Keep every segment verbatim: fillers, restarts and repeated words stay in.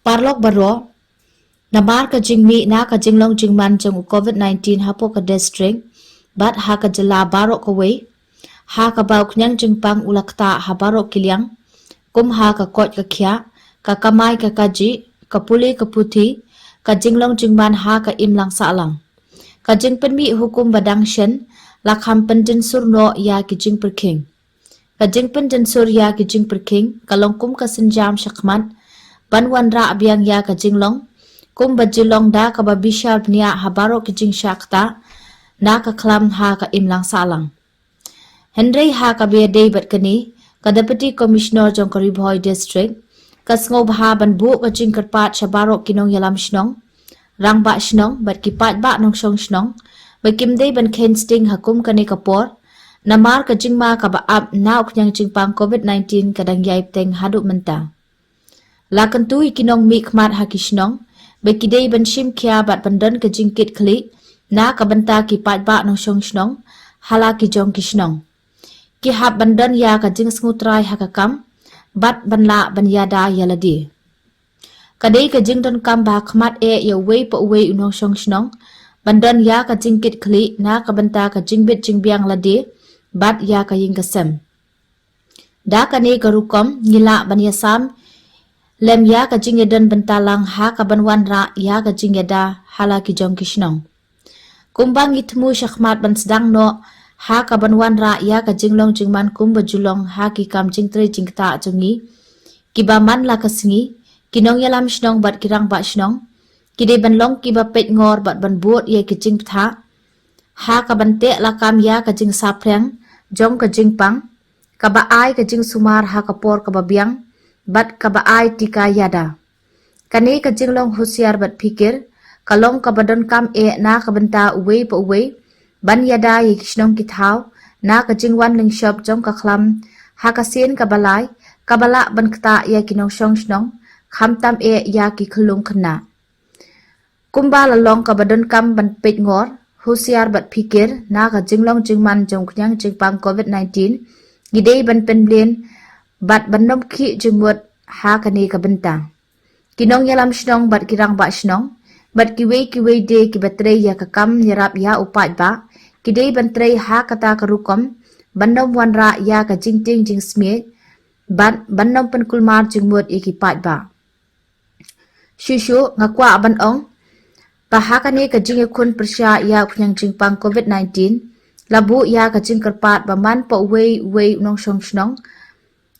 Paralok baroh, namar ka jingmih na ka jinglong jingman jong u COVID nineteen hapoh ka district bad ha ka jylla baroh kawei, ha kaba u khñiang jingpang u la ktah ha baroh ki liang, kum ha ka koit ka khiah, ka kamai ka kajih, ka pule ka puthi, ka jinglong jingman ha ka imlang sahlang, ka jingpynmih hukum ba dang shen la kham pyndon sur noh ïa ki jingpyrkhing. Ka jingpynjynjar ïa ki jingpyrkhing ka long kum ka sienjam shakhmat ban wanrah biang ïa ka jinglong kum ba ju long da kaba bishar bniah ha baroh ki jingshah ktah na ka khlam ha ka imlang sahlang. Hynrei ha kaba ïadei bad kane, ka Deputy Commissioner jong ka Ri Bhoi District ka sngewbha ban buh ka jingkyrpad sha baroh ki nongïalam shnong, rangbah shnong bad ki paidbah nongshong shnong ba kim dei ban kheiñ sting ha kum kane ka por, namar ka jingma kaba ap na u khñiang jingpang COVID nineteen ka dang ïai bteng haduh mynta. La kyntu ïa ki nongmihkhmat ha ki shnong ba ki dei ban shim khia bad ban don ka jingkitkhlieh na ka bynta ki paidbah nongshong shnong ha la ki jong ki shnong. Ki hap ban don ïa ka jingsngewtrai ha ka kam bad ban lah ban ïada ïa lade. Ka dei ka jingdonkam ba ha khmat eh ïa uwei pa uwei u nongshong shnong ban don ïa ka jingkitkhlieh na ka bynta ka jingbit jingbiang lade bad ïa ka ïing ka sem. Da kane ka rukom ngi lah ban ïasam lem ïa ka jingïadon bynta lang ha kaban wanrah ïa ka jingïada ha la ki jong ki shnong. Kumba ngi thmu shakhmat ban sdang noh ha kaban wanrah ïa ka jinglong jingman kum ba ju long ha ki kam jingtrei jingktah jong ngi kiba man la ka sngi, ki nongïalam shnong bad ki rangbah shnong ki dei ban long kiba peitngor bad ban bud ïa ki jingbthah ha kaban teh lakam ïa ka jingsaphriang jong ka jingpang, kaba ai ka jingsumar ha ka por kaba biang bad kaba ai tika ïada. Kane ka jinglong husiar bad phikir ka long kaba donkam eh na ka bynta uwei pa uwei ban ïada ïa ki shnong ki thaw na ka jingwan lyngshop jong ka khlam ha ka sien kaba lai, kaba lah ban ktah ïa ki nongshong shnong, khamtam eh ïa ki khyllung khynnah. Kumba la long kaba donkam ban peitngor, husiar bad phikir na ka jinglong jingman jong u khñiang jingpang COVID nineteen, ngi dei ban pynbeit bad ban nym khih jingmut ha kane ka bynta. Ki nongïalam shnong bad ki rangbah shnong bad kiwei kiwei de kiba trei ïa ka kam ïarap ïa u paidbah ki dei ban trei ha kata ka rukom ban nym wanrah ïa ka jingtieng jingsmiej bad ban nym pynkulmar jingmut ïa ki paidbah. Shuh shuh nga kwah ban ong ba ha kane ka jingïakhun pyrshah ïa u khñiang jingpang COVID nineteen, la buh ïa ka jingkyrpad ba man pa uwei uwei u nongshong shnong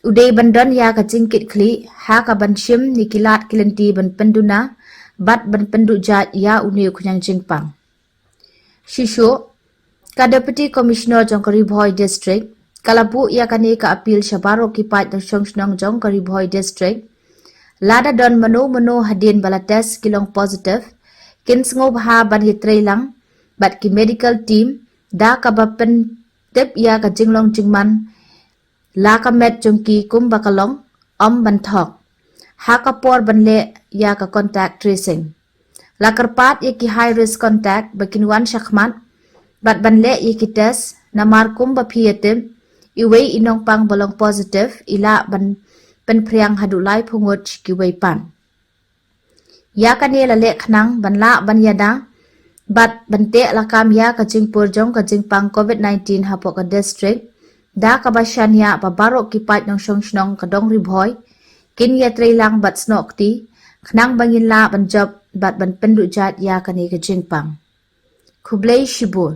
u dei ban don ïa ka jingkitkhlieh ha kaban shim ïa ki lad ki lynti ban pynduna bad ban pynduh jait ïa une u khñiang jingpang. Shuh shuh, ka Deputy Commissioner jong ka Ri Bhoi District ka la buh ïa kane ka appeal sha baroh ki paid nongshong shnong jong ka Ri Bhoi District. Lada don mano mano hadien ba la test ki long positive, kin sngewbha ban ïatrei lang bad ki medical team da kaba pyntip ïa ka jinglong jingman la ka met jong ki kum ba ka long, ym ban thok ha ka por ban leh ïa ka contact tracing. La kyrpad ïa ki high risk contact ba kin wan shakhmat bad ban leh ïa ki test, namar kum ba phi ïatip, iwei i nongpang ba long positive i lah ban pynphriang haduh laiphew ngut sha kiwei pat. Ïa kane la leh khnang ban lah ban ïada bad ban teh lakam ïa ka jingpur jong ka jingpang COVID nineteen hapoh ka district, da kaba shaniah ba baroh ki paid nongshong shnong ka dong Ri Bhoi kin ïatrei lang bad snoh kti khnang ba ngin lah ban jop bad ban pynduh jait ïa kane ka jingpang. Khublei shibun.